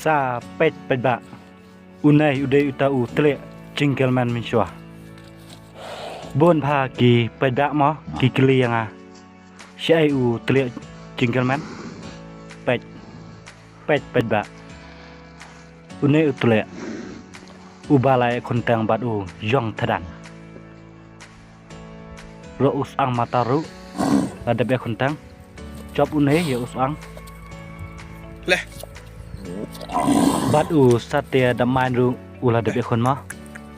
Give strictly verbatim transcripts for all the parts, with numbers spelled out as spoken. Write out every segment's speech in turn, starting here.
Sa peit paidbah. Une u dei uta u tlieh jingkyrmen mynshuwa. Bun bha ki paidbah mo ki kylli ïa nga. Shaei u tlieh jingkyrmen? Peit. Peit paidbah. Une u tlieh. U ba la ïakhun tang bad u ïong thadan. Ruh u syang mata ruh la dep ïakhun tang. Jop une ïa u syang. Leh. Bad u satia dap main ruh u la dep ïakhun mo.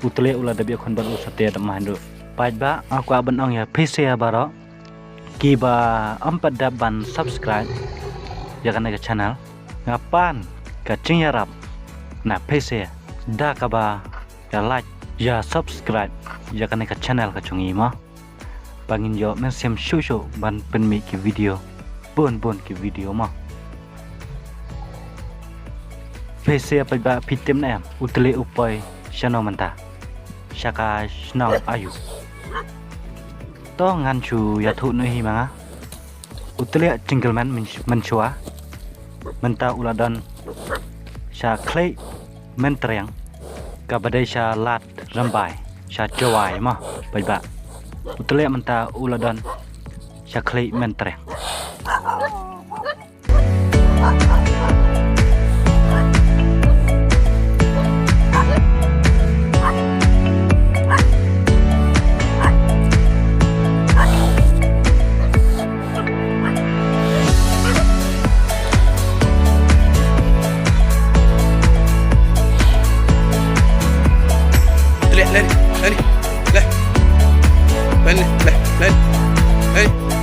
U tlieh u la dep ïakhun bad u satia dap main ruh. Paidbah, nga kwah ban ong ïa phi sha baroh kiba ym pat dep ban subscribe ïa kane ka channel. Nga pan ka jingïarap na phi sha da kaba ïa like, ïa subscribe ïa kane ka channel ka jong ngi mo. Ba ngin ïoh mynsiem shuh shuh ban pynmih ki video. Bun bun ki video mo. Phi sha paidbah, phi tip ne em u tlieh u poi shano mynta? Sha ka shnong aïu? To ngan shu ïathuh noh hi ma nga. U tlieh jingkyrmen myn-, mynshuwa mynta u la don sha Khlieh Myntriang, kaba dei sha Lad Rymbai, sha Jowai mo paidbah. U tlieh mynta u la don sha Khlieh Myntriang. Leh, leh, leh, leh. Leh, leh, leh, leh.